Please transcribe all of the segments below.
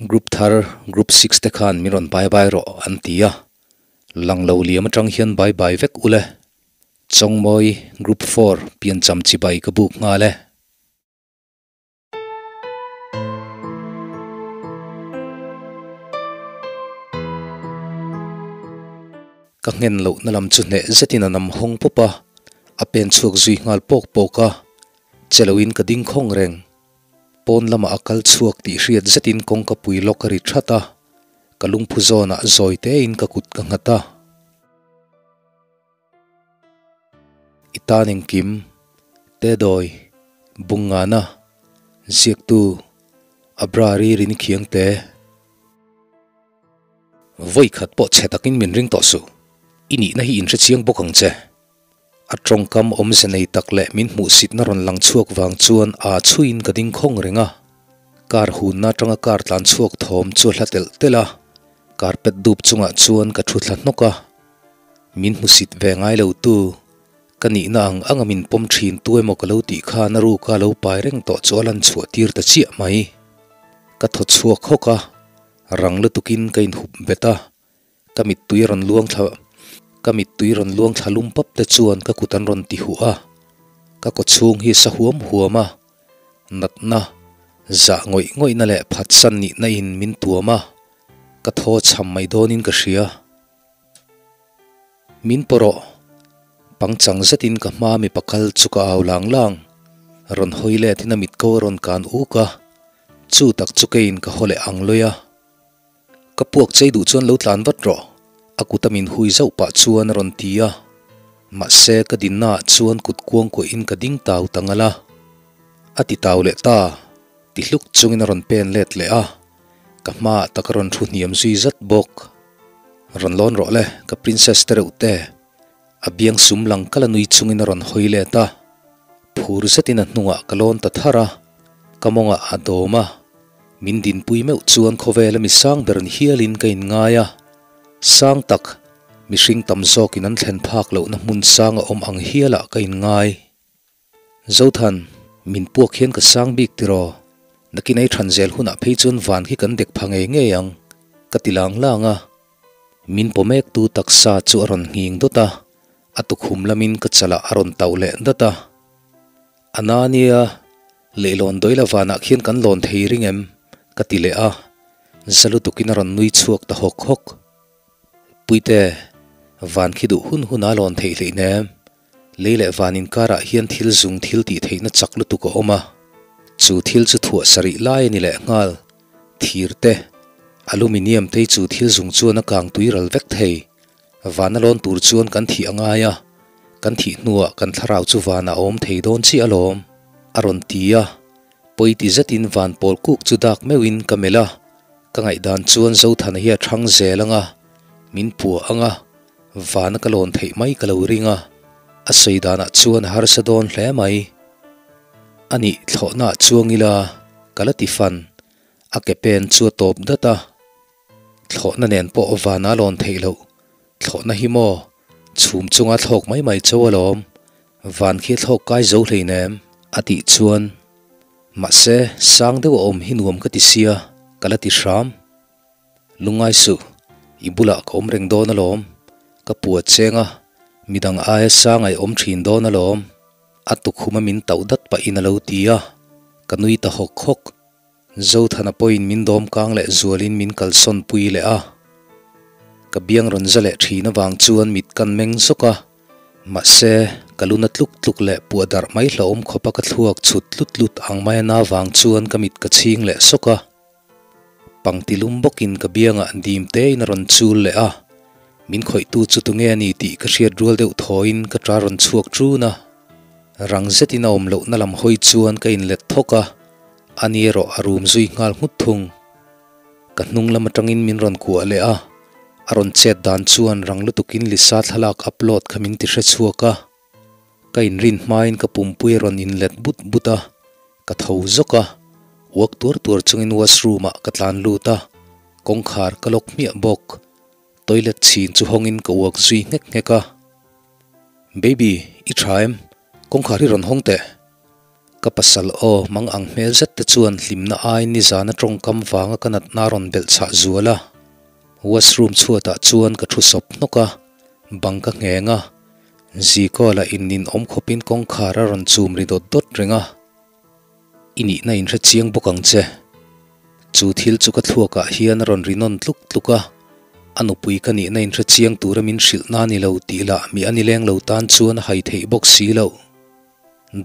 Group thar, Group 6 te khan min rawn bye bye rawh an ti a. Lang lo liam atang hian bye bye vek ule. Chawngmawi, Group 4, piancham chibai ka buk nghal e. Ka nghen lohna lam chu hneh zetin a nam hawng pawp a, a pen chhuak zui nghal pawk pawk a. Che loin ka ding khawng reng. Pawn lamah a kal chhuak tih hriat zetin kawngka pui lawk a ri that a, ka lungphu zawnah zawi tein ka kut ka nghat a. I tan engkim, Tedawi, Bungngana, Ziaktu, Abrari Rini Khiangte. Vawi khat pawh chhe takin min ring tawh suh. I nihna hi in hrechiang bawk ang che. A tawngkam awmze nei tak leh min hmuhsitna rawn lang chhuak vang chuan aa chhuiin ka ding khawng reng a. Car hunna atanga car tlan chhuak thawm chu a hla telh telh a. Carpet dup chungah chuan ka thu thla hnawk a. Min hmusit ve ngai lo tu, ka nihna ang anga min pawm thin tu emaw ka lo tih khan a ruka lo pai reng tawh chu a lan chhuah tir ta chiah mai. Ka thaw chhuak hawk a, rang lutukin ka inhup bet a. Ka mittui rawn luang thla Ka mittui rawn luang thla lum pap te chuan ka kut an rawn ti huh a. Ka kaw chhung hi sa huam huam a. Natna, zah ngawih ngawihna leh phatsan nihna in min tuam a. Ka thaw chham mai dawnin ka hria. Min pawh rawh. Pangchang zetin ka hma mipa kal chu ka au lang lang. Rawn hawi letin a mitko a rawn kan uk a. Chu tak chu keiin ka haw leh ang lawi a. Ka puak chei duh chuan lo tlan vat rawh, a kut a min hui zauh pah chuan a rawn ti a. Mahse ka dinna ah chuan kut kuang kuahin ka ding tau ta ngal a. A ti tau leh ta, ti hluk chungin a rawn pen let leh a. Ka hmaah tak a rawn thu hniam zui zat bawk. Rawn lawn rawh le, ka princess te reuh te. A biang sum lang kal a nui chungin a rawn hawi let a. Phur zetin a hnungah ka lawn ta thar a, ka mawngah a dawm a. Min dinpui meuh chuan khawvela mi sang ber ni hialin ka inngai a. Sang tak, mihring tam zawkin an thlen phak lohna hmun sang a awm ang hialah ka inngai. Zothan, min puak hian ka sang bik tiraw? Nakin ei than zel hunah phei chuan van khi kan dek pha ngei ngei ang, ka ti lang lang a. Min pawmektu taksa chu a rawn nghing dawt a, a tukhum lamin ka chalah a rawn tauh leh dat a. A na nia, Leihlawn Doila vanah khian kan lawn thei ring em? ka ti leh a, za lutukin a rawn nui chhuak ta hawk hawk. Puite, van khi duh hun hun a lawn theih hleih nem. Lei leh van inkarah hian thil zung thil tih theihna chak lutuk a awm a, chu thil chu thuah sarih lai a ni leh nghal. Thir te, aluminium te hi chu thil zung chuan a kang tui ral vek thei. Vana lawn tur chuan kan thih a ngai a, kan thih hnuah kan thlarau chu vanah a awm thei dawn chiah alawm, a rawn ti a. Pawi ti zetin van pawl kuk chu dak meuhin ka melh a, ka ngaihdan chuan Zothana hi a thang zel ang a, min pua ang a, vana ka lawn theih mai ka lo ring a, a sawi danah chuan a harsa dawn hle mai. Anih thlawhnaah chuang ila ka la ti fan, a ke pen chu a tawp dat a. Thlawhna nen pawh van a lawn theih loh. Thlawhna hi maw? Chhum chunga thlawk mai mai cho alawm. Van khi a thlawk kai zo hleinem, a tih chuan. Mahse, sang deuh a awm hi nuam ka ti sia, ka la ti hram. Lungngai suh, i bulah ka awm reng dawn alawm. Ka pua cheng a, midang aia sang ai awm thin dawn alawm. A tukhuma min tauh dat pahin a lo ti a, ka nui ta hawk hawk. Zothana pawhin min dawm kang leh zualin min kalsawn pui leh a. Ka biang rawn za leh thin avang chuan mit kan meng zawk a. Mahse, ka luna tluk tluk leh puah darh mai hlauhawm khawpa ka thluak chhut tlut tlut ang mai a na vang chuan ka mit ka chhing leh sawk a. Pangti lum bawkin ka biangah dim tein a rawn chul leh a. Min khawihtu chu tunge a ni tih ka hriat rual deuh thawiin ka ṭa rawn chhuak ṭun a. Rang zetin a awm lohna lam hawi chuan ka inlet thawk a. A ni erawh a rum zui nghal nghut thung. Ka hnung lam atangin min rawn kuah leh a, a rawn chet dan chuan rang lutukin Lisa thlalak upload kha min ti hre chhuak a. Ka inrin hmain ka pumpui a rawn inlet but but a, ka tho zawk a, uak tuar tuar chungin washroom ah ka tlan lut a, kawngkhar ka lock hmiah bawk. Toilet chhin chu hawngin ka uak zui nghek nghek a. Baby, i tha em? Kawngkhar hi rawn hawng teh. Ka pasal aw mang ang hmel zet te chuan hlimna aiin nizana tawngkam vanga ka natna a rawn belh chhah zual a. Washroom chhuatah chuan ka thu sawp hnawk a, bang ka ngheng a. Ziko lah in ninawm khawpin kawngkhar a rawn chum ri dawt dawt reng a. I nihna in hre chiang bawk ang che. Chu thil chu ka thluakah hian a rawn ri nawn tluk tluk a, a nupui ka nihna in hre chiang tura min hrilh na ni lo tih lah mi a ni leng lo tan chuan a hai theih bawk si loh.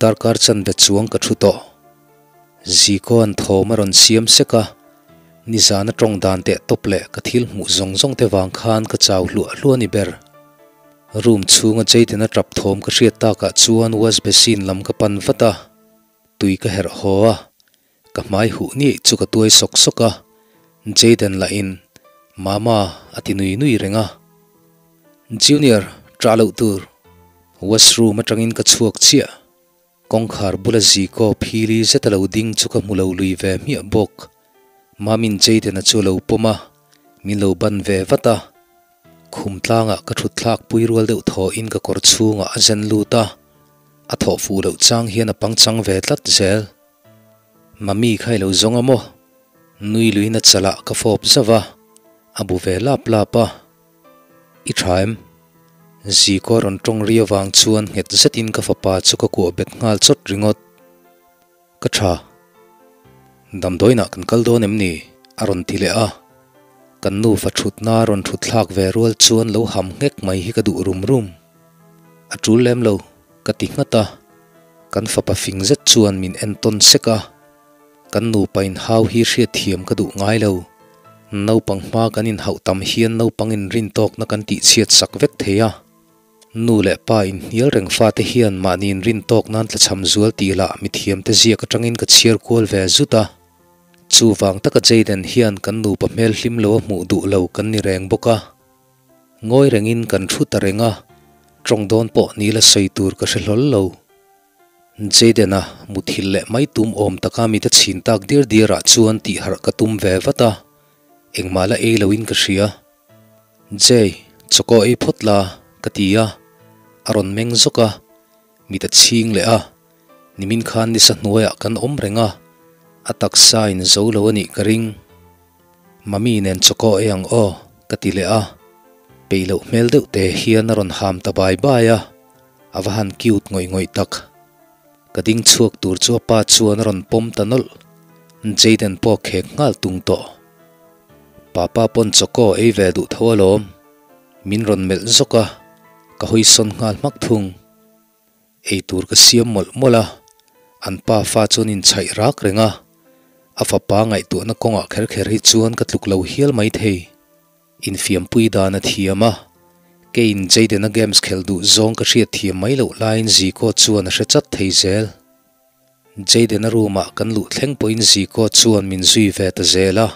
Darkar chanve chuang ka thu tawh. Zikoa'n thawm a rawn siam sek a, nizan a tawng dan teh tawp leh ka thil hmuh zawng zawng te vang khan ka chau hluah hluah a ni ber. Room chhunga Jayden-a tap thawm ka hriat takah chuan wash basin lam ka pan vat a. Tui ka herh haw a, ka hmai huh niaih chu ka tuai sawk sawk a, Jayden lahin Mama a ti nui nui reng a. Junior, ṭah loh tur. Washroom aṭangin ka chhuak chiah. Kawngkhar bula Zico phili zet a lo ding chu ka hmu lo lui ve hmiah bawk. Mamin Jayden-a chu a lo pawm a, min lo ban ve vat a. Khum tlangah ka thut thlak pui rual deuh thawhin ka kawr chhungah a zen lut a, a thawh fuh loh chang hian a pangchang ve tlat zel. Mami kha i lo zawng a maw? Nui luiin a chalah ka fawp zauh a, a bu ve lap lap a. I tha em? Ziko rawn tawng ri avang chuan nghet zetin ka fapa chu ka kuah bet nghal chawt ringawt. Ka tha. Damdawiinah kan kal dawn em ni? a rawn ti leh a. Kan nufa thutna rawn thut thlak ve rual chuan lo ham nghek mai hi ka duh rum rum. A tul lem lo, ka ti nghat a. Kan fapa fing zet chuan min en tawn sek a. Kan nupa inhau hi hriatthiam ka duh ngai lo. Naupang hma kan inhauh tam hian naupang inrintawkna kan tihchhiat sak vek thei a. Nu leh pa inhnial reng fate hian mahni inrin tawk nan tlachham zual tih lah mithiamte ziak atangin ka chhiar kual ve zut a. Chuvang taka Jayden hian kan nupa hmel hlim lo a hmuh duh lo kan ni reng bawk a. Ngawi rengin kan thu ta reng a, tawng dawn pawh ni la sawi tur ka hre hlawl lo. Jayden-a muthilh leh mai tum awm taka mite chhin tak diar diar ah chuan tih harh ka tum ve vat a, engmah la ei loin ka hria. Jay, chawkaw ei phawt la, ka ti a, a rawn meng zawk a, mit a chhing leh a, nimin khan nisa hnuaiah kan awm reng a, a taksa in zo lo a nih ka ring. Mami nen chawkaw ei ang aw, ka ti leh a, peih loh hmel deuh te hian a rawn ham ta bai bai a, a va han cute ngawih ngawih tak. Ka ding chhuak tur chu a pa chuan a rawn pawm ta nawlh, Jayden pawh a khek nghal tung tawh. Papa pawn chawkaw ei ve duh tho alawm. Min rawn melh zawk a, ka hawi sawn nghal hmak thung. Ei tur ka siam mawlh mawlh a, an pa fa chuan inchhaih rak reng a, a fapa ngaihtuahna kawngah kher kher hi chuan ka tluk lo hial mai thei. Infiampui dan a thiam a, keiin Jayden-a games khelh duh zawng ka hriat thiam mai loh laiin Zico chuan a hre chat thei zel. Jayden-a room-ah kan luh thleng pawhin Zico chuan min zui ve ta zel a,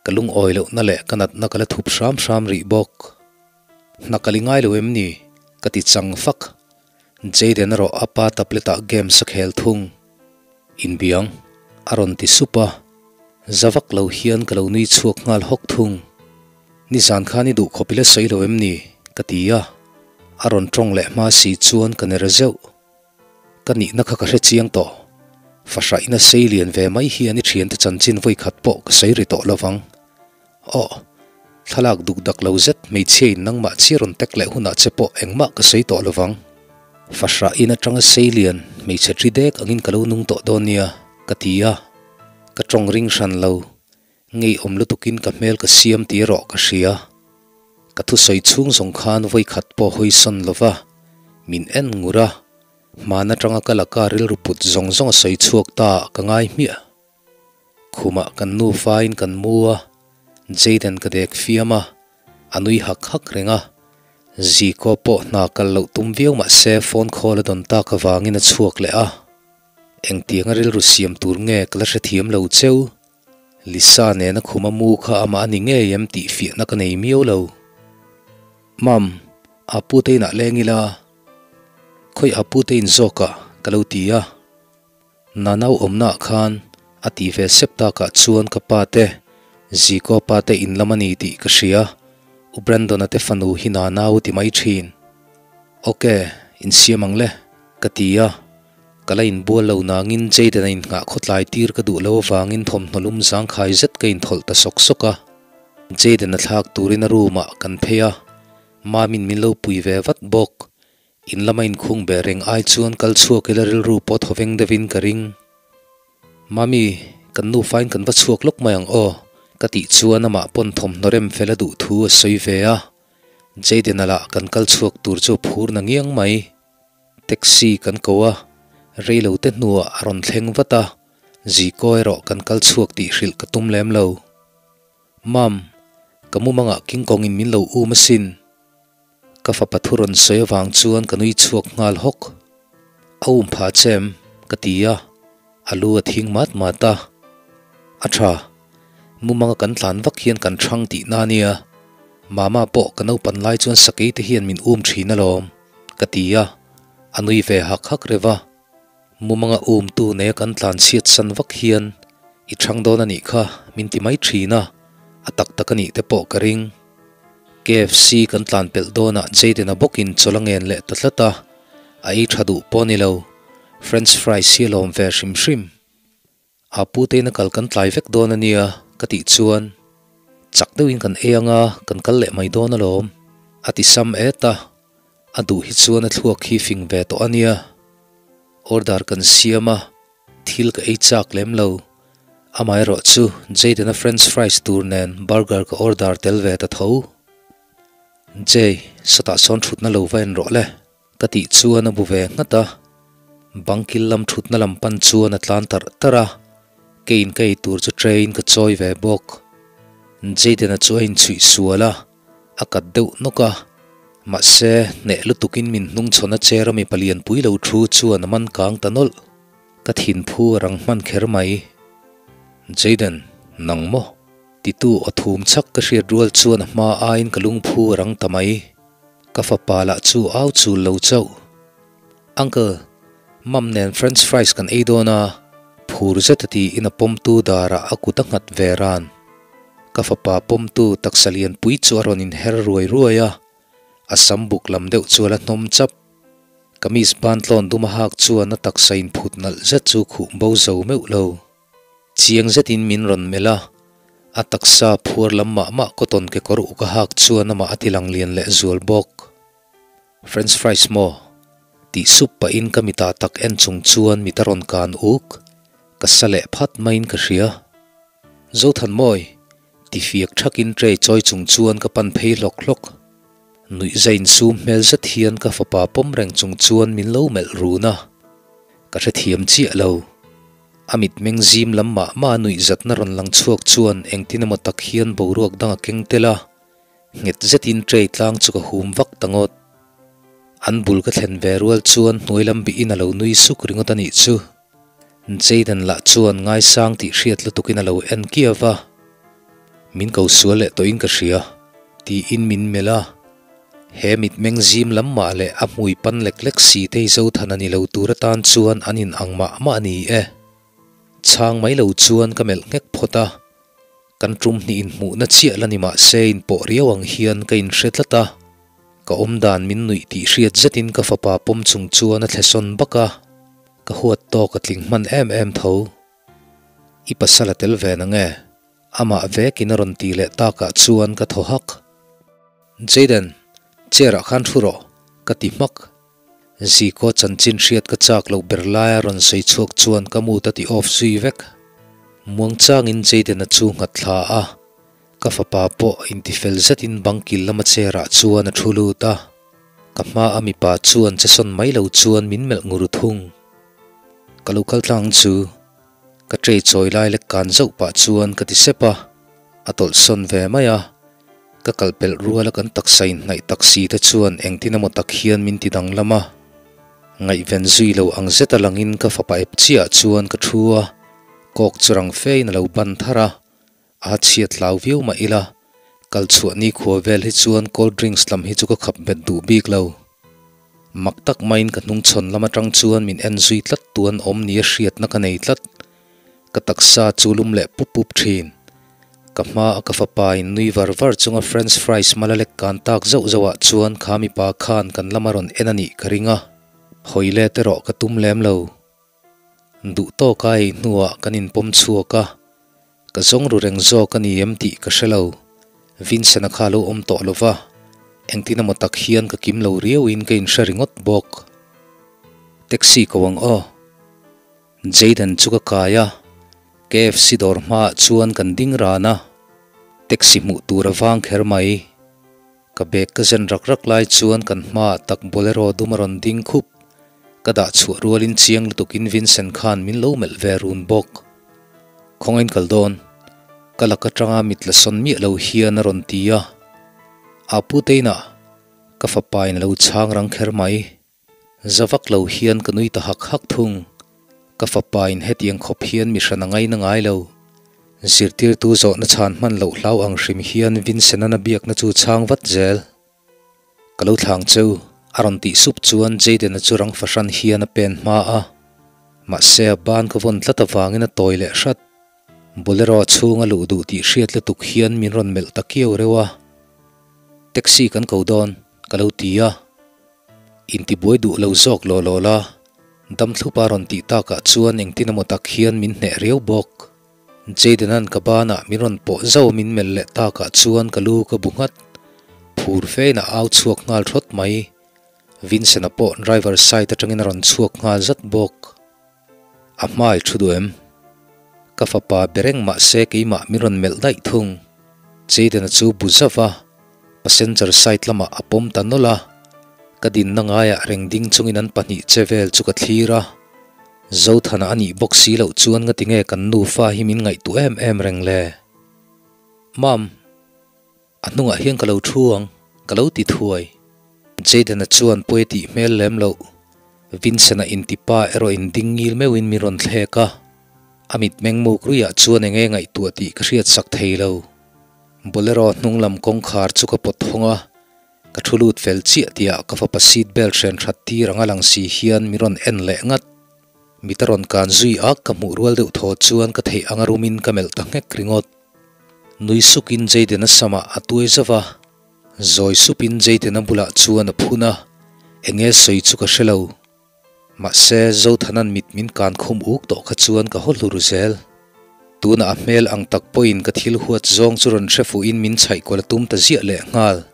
ka lungawi lohna leh ka natna ka la thup hram hram rih bawk. Hna ka li ngai lo em ni? ka ti chang fak. Jayden erawh a pa tablet-ah games a khel thung. Inbiang, a rawn ti sup a, za vak lo hian ka lo nui chhuak nghal hawk thung. Nizan khan i duh khawp i la sawi lo em ni? ka ti a, a rawn tawng leh hma si chuan ka ner zeuh. Ka nihna kha ka hre chiang tawh. Fahraihna sei lian ve mai hian i thiante chanchin vawi khat pawh ka sawi ri tawh lo vang. Aw. Thlalak duk dak lo zet hmeichhia in nangmah chi rawn tek leh hunah che pawh engmah ka sawi tawh lo vang. Fahrahin atanga sei lian hmeichhe thi dek angin ka lo nung tawh dawn nia, ka ti a. Ka tawng ring hran lo. Ngeiawm lutukin ka hmel ka siam tih erawh ka hria. Ka thusawi chhung zawng khan vawikhat pawh hawi sawn lo va, min en ngur a, hman atanga ka laka rilru put zawng zawng a sawi chhuak ta ah ka ngai hmiah. Khumah kan nufain kan mu a, Jayden ka dek fiam a, a nui hak hak reng a. Zico pawh hna kal loh tum viau mah se phone call a dawn tak avangin a chhuak leh a. Engtianga rilru siam tur nge ka la hrethiam lo cheu. Lisa nena khuma mu kha amah a ni ngei em tih fiahna ka nei miau lo. Mam, Apu te inah leng ila, khawi Apu te in zawkah ka lo ti a. Nanau awmnaah khan a ti ve sep takah chuan ka pa te, Zico pa te in lam a ni tih ka hria, U Brandon-a te fanu hi Nanau ti mai thin. Ok, insiam ang le, ka ti a. Ka la inbual lo nangin Jayden-a innghah khawtlai tir ka duh lo avangin thawmhnaw lum zangkhai zet ka inthawlh ta sawk sawk a. Jayden-a thlak turin a room-ah kan phei a, Mamin min lo pui ve vat bawk. In lama inkhung be reng ai chuan kal chhuak ila rilru pawh thaw veng deuhin ka ring. Mami, kan nufain kan va chhuak lawk mai ang aw, ka tih chuan amah pawn thawmhnaw rem fel a duh thu a sawi ve a. Jayden-a lah kan kal chhuak tur chu phur na ngiang mai. Taxi kan ko a, rei lo te hnuah a rawn thleng vat a, Ziko erawh kan kal chhuak tih hrilh ka tum lem lo. Mam, ka mumangah King Kong in min lo um asin. Ka fapa thu rawn sawi avang chuan ka nui chhuak nghal hawk. A um pha che em? ka ti a, a lu a thing mat mat a. A tha, mumanga kan tlan vak hian kan thang tihna a nia. Mama pawh ka naupan lai chuan sakei te hian min um thin alawm, ka ti a, a nui ve hak hak reuh a. Mumanga umtu neia kan tlan chhiat san vak hian i chhang dawn a nih kha min ti mai thin a, a tak tak a nih te pawh ka ring. KFC kan tlan pelh dawnah Jayden-a bawkin chawl a ngen leh ta tlat a, a ei tha duh pawh a ni lo, French fries hi a lawm ve hrim hrim. A putein a kal kan tlai vek dawn a nia ka tih chuan chak deuhin kan ei anga kan kal leh mai dawn alawm a ti sam et a, a duh hi chuan a thluak hi fing ve tawh a nia. Order kan siam a, thil ka ei chak lem lo. Amaherawh chu Jayden-a french fries tur nen burger ka order tel ve ta tho. Jay, sawtah sawn thutna lo va en rawh le. Ka tih chuan a bu ve nghat a, bangkil lam thutna lam pan chuan a tlan tarh tarh a, keiin ka ei tur chu tray in ka chawi ve bawk. Jayden-a chu a inchhuih sual a, a kat deuh nawk a, mahse hneh lutukin min hnungchhawn a chair a mipa lianpui lo thu chuan a man kang ta nawlh. Ka thinphu a rang hman kher mai. Jayden, nang maw? Titu aw thum chak ka hriat rual chuan a hma aiin ka lungphu a rang ta mai. Ka fapa lah chu au chul lo chauh. Uncle, Mum nen french fries kan ei dawn a, phur zet a tiin a pawmtu darah a kut a nghat ve ran. Ka fapa pawmtu taksa lianpui chu a rawn inher ruai ruai a, a sam buk lam deuh chu a la hnawm chap. Kamis ban tlawn dum a hak chuan a taksa inphut nalh zet chu khuh bo zo meuh lo. Chiang zetin min rawn melh a, a taksa phuar lam mah mah cotton kekawr uk a hak chuan amah a ti lang lian leh zual bawk. French fries maw? Tih sup pahin ka mitah tak en chung chuan mit a rawn kan uk, ka sa leh phat maiin ka hria. Zothanmawi! Ti fiak thakin tray chawi chung chuan ka pan phei hlawk hlawk. Nuih zain sum hmel zet hian ka fapa pawm reng chung chuan min lo melh run a, ka hrethiam chiah lo. A mitmeng zim lam mah mah a nuih zatna rawn lang chhuak chuan engtin emaw tak hian boruak dang a keng tel a, nghet zetin tray tlang chu ka hum vak ta ngawt. An bul ka thlen ve rual chuan hnuai lam bihin a lo nui suk ringawt a nih chu. Jayden lah chuan ngaisang tih hriat lutukin a lo en kiau va, Min ko sual leh tawhin ka hria, tiin min melh a. He mitmeng zim lam mah leh a hmui pan lek lek si te hi Zothan a ni lo tur atan chuan an in ang mah mah a ni e. Chhang mai lo chuan ka melh nghek phawt a, kan tum hnih inhmuhna chiah la ni mah se inpawh riau ang hian ka inhre tlat a. Ka awmdan min nuih tih hriat zetin ka fapa pawm chung chuan a thlesawn bak a, ka huat tawk a tling hman em em tho. I pasal a tel ve na nge? Amah vekin a rawn ti leh takah chuan ka thaw hak. Jayden, chair ah khan thu rawh, ka ti hmak. Ziko chanchin hriat ka chak loh ber laia rawn sawi chhuak chuan ka mood a ti off zui vek. Muangchangin Jayden-a chu nghat thla a, ka fapa pawh intifel zetin bangkil lama chair ah chuan a thu lut a. Ka hma a mipa chuan che sawn mai lo chuan min melh ngur thung. Ka lo kal tlang chu Ka tray chawi lai lek kan zauh pah chuan ka ti sep a, a tawlh sawn ve mai a. Ka kal pelh rual a kan taksa inhnaih tak si te chuan engtin emaw tak hian min ti danglam a. Ngaihven zui lo ang zet a langin ka fapa ep chiah chuan ka thu a, kawk chu rang fein a lo ban thar a, a chhiat hlau viau mah ila, kal chhuah nikhua vel hi chuan cold drinks lam hi chu ka khap bet duh bik lo. Mak tak maiin ka hnungchhawn lam atang chuan min en zui tlat tuan awm nia hriatna ka nei tlat. Ka taksa chu lum leh pup pup thin. Ka hma a ka fapa in nui var var chunga french fries mala lek kan tak zauh zauh ah chuan kha mipa khan kan lama rawn en a nih ka ring a, hawi let erawh ka tum lem lo. Duhtawk a ei hnuah kan inpawm chhuak a, ka zawng ru reng zawk a ni em tih ka hre lo. Vincent-a kha a lo awm tawh lo va, engtin emaw tak hian ka kim lo riauin ka inhre ringawt bawk. Taxi ko ang aw. Jayden chu ka kai a, KFC dawr hmaah chuan kan ding ran a, taxi hmuh tur a vang kher mai. Ka bag ka zen rak rak lai chuan kan hmaah tak bolero dum a rawn ding khup. Ka dah chhuah rualin chiang lutukin Vincent khan min lo melh ve run bawk. Khawngain kal dawn. Ka lak atanga mit la sawn miah lo hian a rawn ti a. Apu teinah ka fapain a lo chhang rang kher mai. Za vak lo hian ka nui ta hak hak thung. Ka fapain hetiang khawp hian mi hran a ngaina ngai lo. Zirtirtu zawhna chhan hman loh hlau ang hrim hian Vincent-an a biakna chu chhang vat zel. Ka lo thlang cheu, a rawn tih sup chuan Jayden-a chu rang fahran hian a pen hma a. Mahse a ban ka vawn tlat avangin a tawi leh hrat. Bolero chhunga luh duh tih hriat lutuk hian min rawn melh ta kiau reuh a. Taxi kan ko dawn, ka lo ti a. Intibuai duh lo zawk law law la, damthlupa rawn tih takah chuan engtin emaw tak hian min hneh riau bawk. Jayden-a'n ka banah min rawn pawh zauh min melh leh takah chuan ka lu ka bu nghat. Phur fein a au chhuak nghal thawt mai. Vincent-a pawh driver side atangin a rawn chhuak nghal zat bawk. A hmai thu duh em? Ka fapa be reng mah se keimah min rawn melh daih thung. Jayden-a chu bu zauh a, passenger side lamah a pawm ta nawlh a. Ka dinna ngaiah reng ding chungin an pahnih che vel chu ka thlir a. Zothana a nih bawk si loh chuan ngati nge kan nufa hi min ngaihtuah em em reng le? Ma'am. A hnungah hian ka lo thu ang, ka lo ti thuai. Jayden-a chuan pawi a tih hmel lem loh. Vincent-a intipa erawh in ding ngil meuhin min rawn thlek a. A mitmeng muk ruiah chuan enge ngaihtuah tih ka hriat sak thei lo. Bolero hnung lam kawngkhar chu ka pawt hawng a, ka thu lut fel chiah tihah ka fapa seat belt hren that tir anga lang si hian min rawn en leh ngat. Mit a rawn kan zui ak ka hmuh rual deuh thaw chuan ka theih anga rumin ka melh ta nghek ringawt. Nui sukin Jayden-a samah a tuai zauh a, zawi supin Jayden-a bulah chuan a phun a, enge sawi chu ka hre lo. Mahse, Zothanan mit min kan khum uk tawh kha chuan ka haw hlur zel. Tunah a hmel ang tak pawhin ka thil huat zawng chu rawn hre fuhin min chhaih kual a tum ta ziah leh nghal.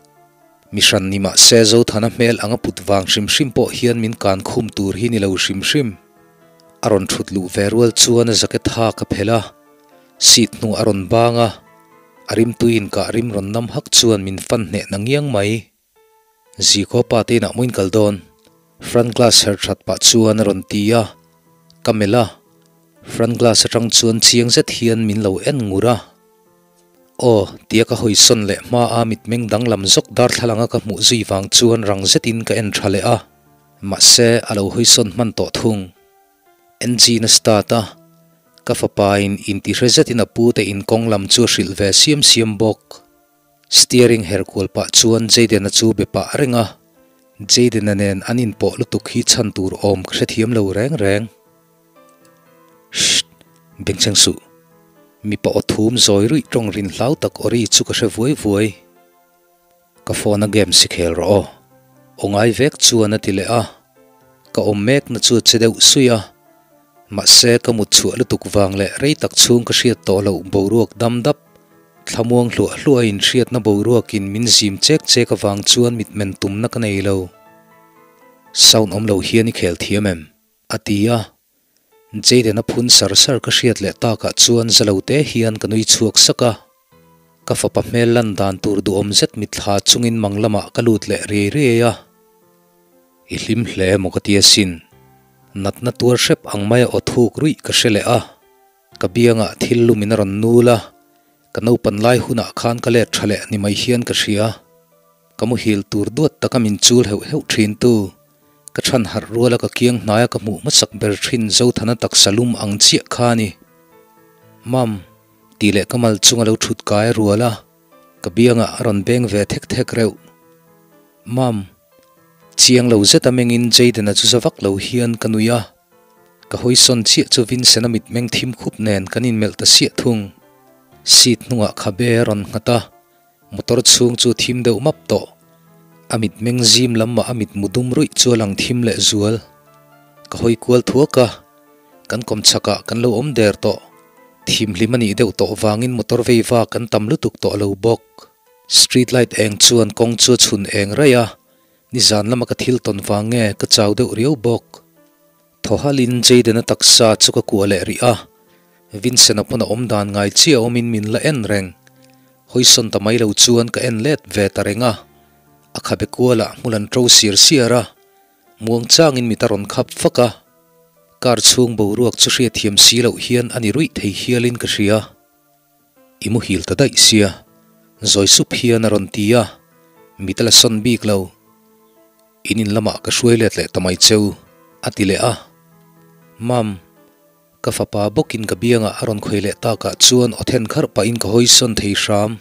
Mi hran ni mahse Zothana hmel ang a put vang hrim hrim pawh hian min kan khum tur hi ni lo hrim hrim. A rawn thut luh ve rual chuan a jacket ha ka phelh a. Seat hnu a rawn bang a, a rimtuiin kah rim rawn nam hak chuan min fan hneh na ngiang mai. Zikhaw pa te inah maw in kal dawn? Front glass her that pah chuan a rawn ti a, ka melh a, front glass atang chuan chiang zet hian min lo en ngur a. Aw, tia ka hawi sawn leh hma a mitmeng danglam zawk darthlalang a ka hmuh zui vang chuan rang zetin ka en tha leh a, mahse a lo hawi sawn hman tawh thung. Engine a start a, ka fapa in intihre zetin a pu te in kawng lam chu a hrilh ve siam siam bawk. Steering her kual pah chuan Jayden-a chu be pah reng a, Jayden-a nen an inpawh lutuk hi chhan tur awm ka hrethiam lo reng reng. Shh! Bengchheng suh. Mipa aw thum zawi ruih tawng rin hlau tak aw ri chu ka hre vuai vuai. Ka phone a game si khel rawh aw. Aw ngai vek chuan a ti leh a. Ka awm mekna chu a che deuh suih a. Mahse ka mut chhuah lutuk vang leh rei tak chhung ka hriat tawh loh boruak dam dap, thlamuang hluah hluah a inhriatna boruakin min zim chek chek avang chuan mitmen tumna ka nei lo. Sound awm lo hian i khel thiam em? A ti a. Jayden a phun sar sar ka hriat leh takah chuan za lo te hian ka nui chhuak sak a. Ka fapa hmel lan dan tur duhawm zet mitthla chungin mang lamah ka lut leh riai riai a. I hlim hle maw ka ti asin. Natna tuar hrep ang maia aw thuk ruih ka hre leh a. Ka biangah thil lum in a rawn nul a, ka naupan lai hunah khan ka let tha leh ni mai hian ka hria. Ka muhil tur duat taka min chul heuh heuh thin tu, ka chhan harh ruala ka kiang hnaia ka hmuh hmasak ber thin Zothana taksa lum ang chiah kha a ni. Mam, tih leh ka mal chung a lo thut kai a rual a, ka biangah a rawn beng ve thek thek reuh. Mam, chiang lo zeta mengin Jayden-a chu za vak lo hian ka nui a. Ka hawi sawn chiah chu Vincent-a mitmeng thim khup nen kan inmelh ta siah thung. Seat hnungah khabe a rawn nghat a, motor chhung chu thim deuh map tawh. A mitmeng zim lam mah a mitmu dum ruih chu a lang thim leh zual. Ka hawi kual thuak a, Kan kawmchhakah kan lo awm der tawh. Thimhlim a nih deuh tawh vangin motor vei vak an tam lutuk tawh lo bawk. Street light eng chuan kawng chu a chhun eng raih a, nizan lama ka thil tawn vang nge ka chau deuh riau bawk. Thaw halin Jayden-a taksa chu ka kuah leh rih a, Vincent-a pawn a awm dan ngai chiah awmin min la en reng. Hawisawn ta mai lo chuan ka en let ve ta reng a, a khabe kualah hmul an ṭo siar siar a, Muang changin mit a rawn khap fak a, car chhung boruak chu hriatthiam si loh hian a ni ruih thei hialin ka hria. I muhil ta daih sia, zawi sup hian a rawn ti a, mit a la sawn bik lo. In in lamah ka hruai let leh ta mai cheu, a ti leh a. Mam, ka fapa bawkin ka biangah a rawn khawi leh takah chuan aw then kharh pahin ka hawi sawn thei hram.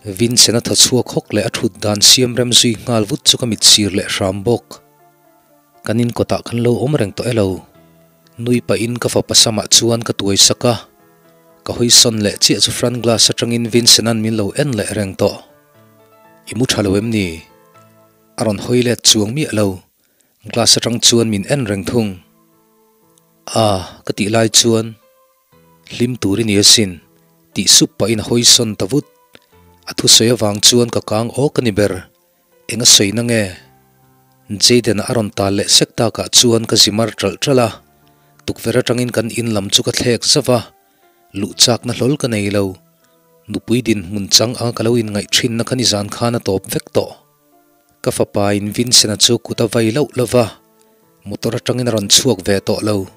Vincent a thaw chhuak hawk leh a thut dan siam rem zui nghal vut chu ka mit sir leh hram bawk. Kan in kawtah kan lo awm reng tawh elo. Nui pahin ka fapa samah chuan ka tuai sak a. Ka hawi sawn leh chiah chu front glass atangin Vincent an min lo en leh reng tawh. I mu tha lo em ni? A rawn hawi let chuang miah lo. Glass atang chuan min en reng thung. A, ka tih lai chuan hlim tur i ni asin, tih sup pahin a hawi sawn ta vut. A thusawi avang chuan ka kang awk a ni ber. Eng a sawi na nge? Jayden-a a rawn tal leh sek takah chuan ka zi mar ṭalh ṭalh a. Tukverh atangin kan in lam chu ka thlek zauh a, luh chakna hlawl ka nei lo. Nupui dinhmun chang anga ka lo inngaih ṭhinna kha nizan khan a tawp vek tawh. Ka fapa in Vincent-a chu kut a vai loh lo va, motor atangin a rawn chhuak ve tawh lo.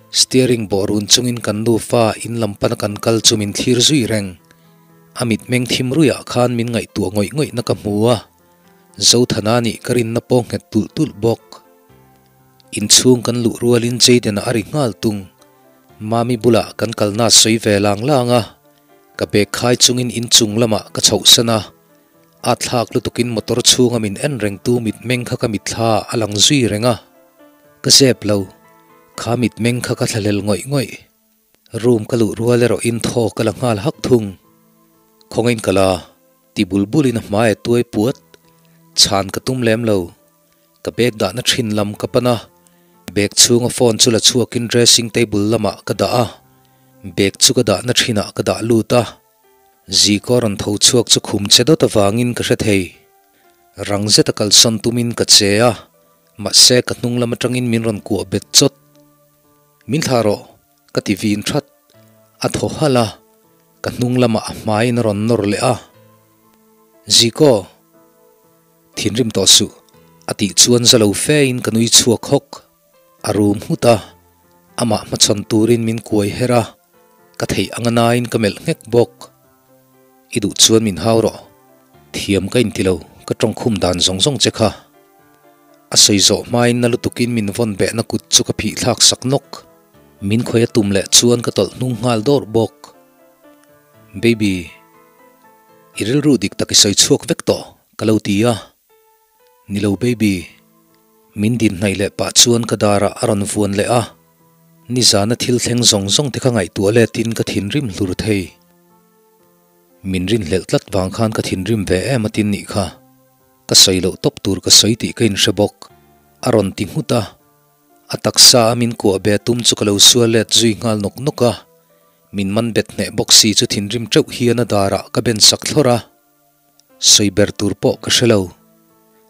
Steering bawh run chungin kan nufa in lam pana kan kal chu min thlir zui reng. A mitmeng thim ruiah khan min ngaihtuah ngawih ngawihna ka hmu a, Zothana nih ka rinna pawh nghet tulh tulh bawk. Inchhung kan luh rualin Jayden-a a ri nghal tung. Mami bulah kan kalna sawi ve lang lang a, ka bag khai chungin inchung lamah ka chhohsan a. A thlak lutukin motor chhunga min en rengtu mitmeng kha ka mitthla a lang zui reng a, ka zep lo. Kha mitmeng kha ka thlahlel ngawih ngawih. Room ka luh rual erawhin thaw ka la nghal hak thung. Khawngain ka la, ti bul bulin a hmai a tuai puat. Chhan ka tum lem lo. Ka bag dahna thin lam ka pan a, bag chhunga phone chu la chhuakin dressing table lamah ka dah a, bag chu ka dahna thinah ka dah lut a. Ziko rawn tho chhuak chu khum che dawt avangin ka hre thei. Rang zeta kalsawn tumin ka che a, mahse ka hnung lam atangin min rawn kuah bet chawt. Min thlah rawh, ka ti vin that. A thaw halh a, ka hnung lamah a hmaiin a rawn nawr leh a. Ziko! Thinrim tawh suh, a tih chuan za lo fein ka nui chhuak hawk. A rum nghut a, amah hmachhawn turin min kuai her a, ka theih anga nain ka melh nghek bawk. I duh chuan min hau rawh, thiam ka inti lo, ka tawngkhum dan zawng zawng che kha. A sawi zawh hmain na lutukin min vawn behna kut chu ka phih thlak sak nawk. Min khawi a tum leh chuan ka tawlh hnung nghal dawrh bawk. Baby, i rilru dik tak i sawi chhuak vek tawh, ka lo ti a. Ni lo baby, min din hnaih leh pah chuan ka darah a rawn vuan leh a, nizana thil thleng zawng zawng te kha ngaihtuah letin ka thinrim hlur thei. Min rinhlelh tlat vang khan ka thinrim ve em a tin nih kha. Ka sawi loh tawp tur ka sawi tih ka inhre bawk. A rawn ti nghut a, a taksa a min kuah be tum chu ka lo sual let zui nghal nawk nawk a, min man bet hneh bawk si chu thinrim teuh hian a darah ka ben sak thlawrh a. Sawi ber tur pawh ka hre lo.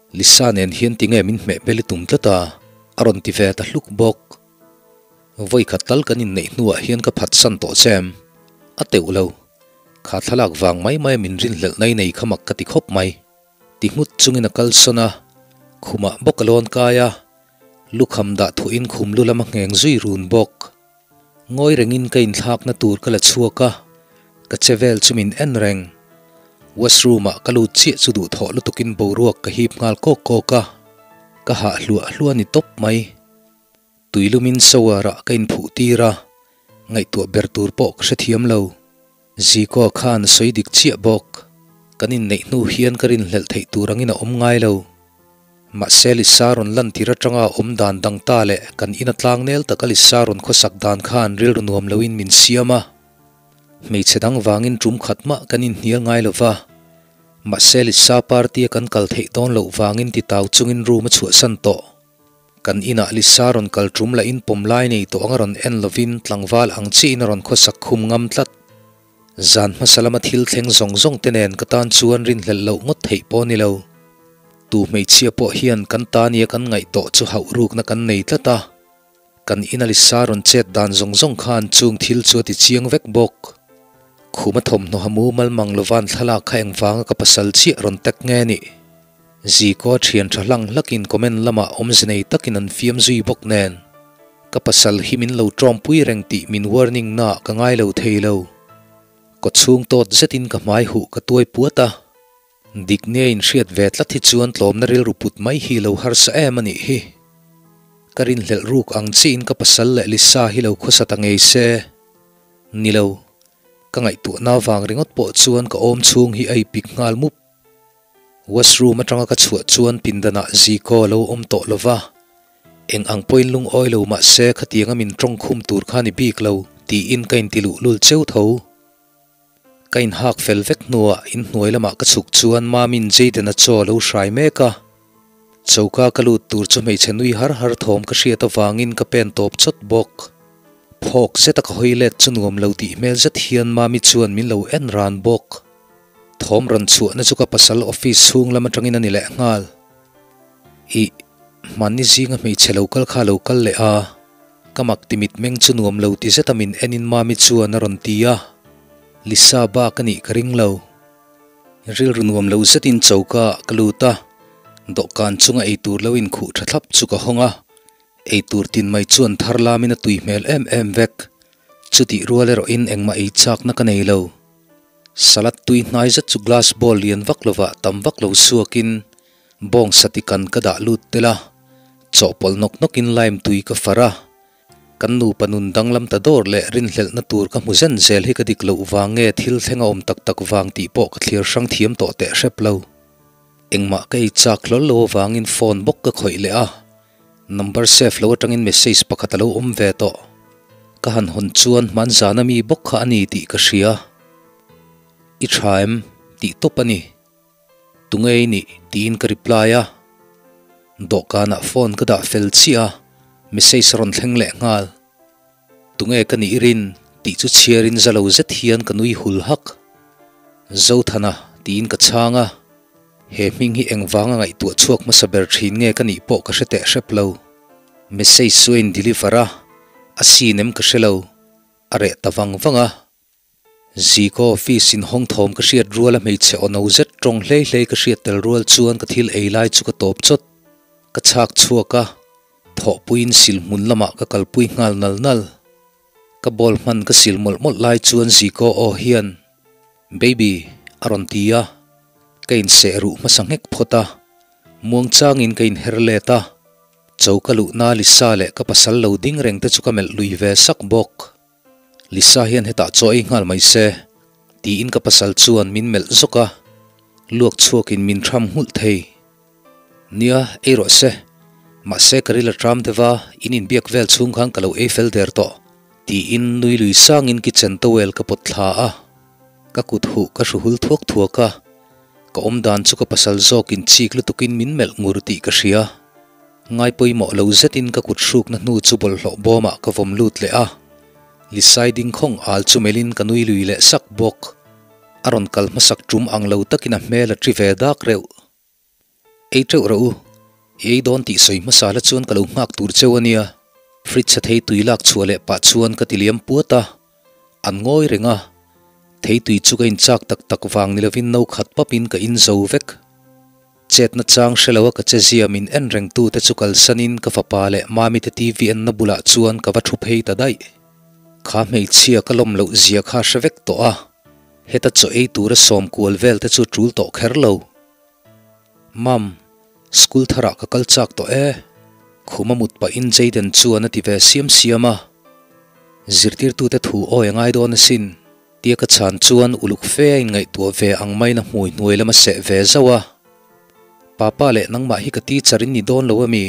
Lisa nen hian tinge min hmeh bel i tum tlat a? A rawn ti ve ta hluk bawk. Vawi khat tal kan inneih hnuah hian ka phatsan tawh che em? A teuh lo. Kha thlalak vang mai mai a min rinhlelhna i nei kha mak ka ti khawp mai. Ti nghut chungin a kalsawn a, khumah bawk a lawn kai a, lukham dah thuin khum lu lam a ngheng zui run bawk. Ngawi rengin ka inthlakna tur ka la chhuak a, ka che vel chu min en reng. Washroom ah ka lut chiah chu duhthawh lutukin boruak ka hip nghal kawk kawk a, ka hah hluah hluah ni tawp mai. Tuilumin shower ah ka inphuh tir a, ngaihtuah ber tur pawh ka hrethiam lo. Ziko khan a sawi dik chiah bawk. Kan inneih hnu hian ka rinhlelh theih tur angin a awm ngai lo. Mahse Lisa rawn lantir atanga awm dan dang ta leh kan ina tlangnel taka Lisa rawn khawsak dan khan rilru nuam loin min siam a. Hmeichhe dang vangin tum khat mah kan inhnial ngai lo va. Mahse Lisa party a kan kal theih dawn loh vangin titau chungin room a chhuahsan tawh. Kan inah Lisa rawn kal tum lah in pawm lai nei tawh anga rawn en lovin tlangval ang chiin a rawn khawsak khum ngam tlat. Zan hmasa lama thil thleng zawng zawng te nen ka tan chuan rinhlelh loh ngawt theih pawh a ni lo. Tu hmeichhia pawh hian kan ta nia kan ngaih tawh chu hauh rukna kan nei tlat a. Kan ina Lisa rawn chet dan zawng zawng khan chung thil chu a ti chiang vek bawk. Khuma thawmhnaw ha mumal mang lovan thlalak kha engvanga ka pasal chiah rawn tek nge nih? Ziko a thian tha hlang hlakin comment lamah awmze nei takin an fiam zui bawk nen, ka pasal hi min lo tawmpui reng tih min warning naah ka ngai lo thei lo. Kawchhung tawt zetin ka hmai huh ka tuai puat a, dik nia inhriat ve tlat hi chuan tlawmna rilru put mai hi lo harsa em a nih hi. Ka rinhlelh ruk ang chiin ka pasal leh Lisa hi lo khawsa ta ngei se. Ni lo, ka ngaihtuahna vang ringawt pawh chuan ka awm chhung hi a ipik nghal mup. Washroom atanga ka chhuah chuan pindanah Zico a lo awm tawh lo va, eng ang pawhin lungawi lo mah se khatianga min tawng khum tur kha ni bik lo tiin ka inti luhlul cheu tho. Ka inhak fel vek hnuah inhnuai lamah ka chhuk chuan Mamin Jayden-a chaw a lo hrai mek a, choka ka lut tur chu hmeichhe nui har har thawm ka hriat avangin ka pen tawp chawt bawk. Phawk zeta ka hawi let chu nuam lo tih hmel zet hian Mami chuan min lo en ran bawk. Thawm rawn chhuahna chu ka pasal office chhung lam atangin a ni leh nghal. Ih, hmanni zinga hmeichhe lo kal kha a lo kal leh a, ka mak ti mitmeng chu nuam lo ti zeta min enin Mami chuan a rawn ti a, Lisa bak a nih ka ring lo. Rilru nuam lo zetin choka ah ka lut a, dawhkan chunga eitur lo inkhuh tha thlap chu ka hawng a, Eitur tin mai chuan thar lamin a tui hmel em em vek. Chutih rual erawhin engmah ei chakna ka nei lo. Salad tui hnai zet chu glass bowl lian vak lovah tam vak lo suakin bawng sati kan ka dah lut tel a, chawhpawlh nawk nawkin lime tui ka far a. Kan nupa nun danglam ta dawr leh rinhlelhna tur ka hmu zen zel hi ka dik loh vang nge thil thleng a awm tak tak vang tih pawh ka thlir hrang thiam tawh teh hrep lo. Engmah ka ei chak hlawl lo avangin phone bawk ka khawih leh a. Number save lo atangin message pakhat a lo awm ve tawh. Ka han hawn chuan hmanzana mi bawk kha a ni tih ka hria. I tha em? tih tawp a ni. Tunge i nih? tiin ka reply a. Dawhkanah phone ka dah fel chiah a, message a rawn thleng leh nghal. Tunge ka nih rin? tih chu chhiarin za lo zet hian ka nui hul hak. Zothana tiin ka chhang a, he hming hi engvanga ngaihtuah chhuak hmasa ber thin nge ka nih pawh ka hre teh hrep lo. Message chu a in deliver a, a sin em ka hre lo, a reh ta vang vang a. Ziko office in hawng thawm ka hriat rual a hmeichhe aw no zet tawng hlei hlei ka hriat tel rual chuan ka thil ei lai chu ka tawp chawt. Ka chhak chhuak a, thawhpuiin sil hmun lamah ka kalpui nghal nal nal. Ka ball hman ka sil mawlh mawlh lai chuan Ziko aw hian, Baby, a rawn ti a. Ka inseh ruh hmasa nghek phawt a, muangchangin ka inher let a. Choka luhna Lisa leh ka pasal lo ding reng te chu ka melh lui ve sak bawk. Lisa hian hetah chaw ei nghal mai se, tiin ka pasal chuan min melh zawk a, luak chhuakin min tham nghulh thei. Nia, ei rawh se. Mahse ka ril a tram deuh a, in inbiak vel chhung khan ka lo ei fel der tawh, tiin nui lui sangin kitchen towel ka pawt thla a. Ka kut huh ka hru hul thuak thuak a, ka awm dan chu ka pasal zawkin chik lutukin min melh ngur tih ka hria. Ngai pawimawh lo zetin ka kut hrukna hnu chu bawlhhlawh bawmah ka vawm lut leh a, Lisai ding khawng al chu melhin ka nui lui leh sak bawk. A rawn kal hmasak tum ang lo takin a hmel a ṭi ve dak reuh. Ei ṭeuh rawh u, i ei dawn tih sawi hmasa la chuan ka lo nghak tur cheu a nia. Fridge a thei tui lak chhuah leh pah chuan ka ti liam puat a, an ngawi reng a. Thei tui chu ka inchak tak tak vang ni lovin no khat papin ka in zo vek. Chetna chang hre lo a ka che zia min en reng tu te chu kalsanin ka fapa leh mami te TV enna bulah chuan ka va thu phei ta daih. Kha hmeichhia ka lawm loh zia kha hre vek tawh a, heta chaw ei tura sawm kual vel te chu tul tawh kher lo. Mam, school tharah ka kal chak tawh e. Khuma mut pahin Jayden chuan a ti ve siam siam a. Zirtirtute thu awi a ngai dawn asin. Tia ka chhan chuan uluk fe a inngaihtuah ve ang maiin a hmui hnuai lam a seh ve zauh a. Papa leh nangmah hi ka teacher in ni dawn lo ami?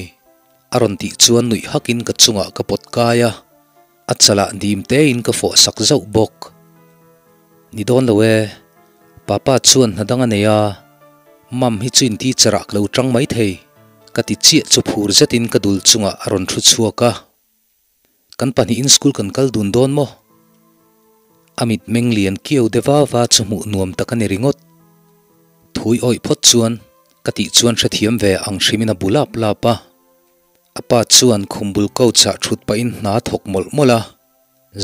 A rawn tih chuan nuih hakin ka chungah ka pawt kai a, a chalah dim tein ka fawh sak zauh bawk. Ni dawn lo e, Papa chuan hna dang a nei a, Mum hi chu in teacher ah ka lo tang mai thei. Ka ti chiah chu phur zetin ka dul chungah a rawn thu chhuak a. Kan pahnihin school kan kal dun dawn maw? A mit meng lian kiau de va va chu hmuh nuam tak a ni ringawt. Thui awih phawt chuan ka tih chuan hrethiam ve ang hrimin a bu lap lap a. A pa chuan khum bul couch ah thut pahin hna a thawk mawlh mawlh a.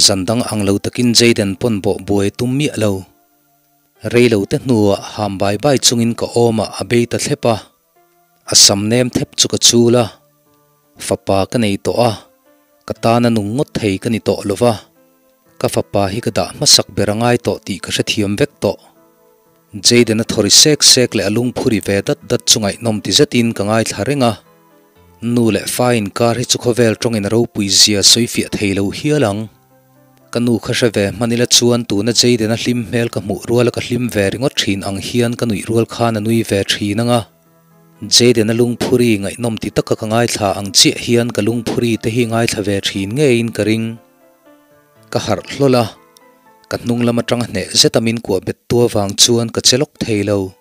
Zan dang ang lo takin Jayden pawn bawh buai tum miah lo. Rei lo te hnuah ham bai bai chungin ka awmah a bei ta thlep a. A sam nem thep chu ka chul a, fapa ka nei tawh a, ka tana nung ngawt thei ka ni tawh lo va, ka fapa hi ka dah hmasak ber a ngai tawh tih ka hrethiam vek tawh. Jayden-a thawri sek sek leh a lungphuri ve dat dat chu ngaihnawm ti zetin ka ngaithla reng a, nu leh fa inkar hi chu khawvel tawngin a ropui zia sawi fiah thei lo hial ang. Ka nu kha hre ve hman ila chuan tuna Jayden-a hlim hmel ka hmuh ruala ka hlim ve ringawt thin ang hian ka nuih rual khan a nui ve thin ang a. Jayden-a lungphuri ngaihnawm ti taka ka ngaithla ang chiah hian ka lungphuri te hi ngaithla ve thin ngeiin ka ring. Ka harh hlawl a, ka hnung lam atanga hneh zeta min kuah bet tu avang chuan ka che lawk thei lo.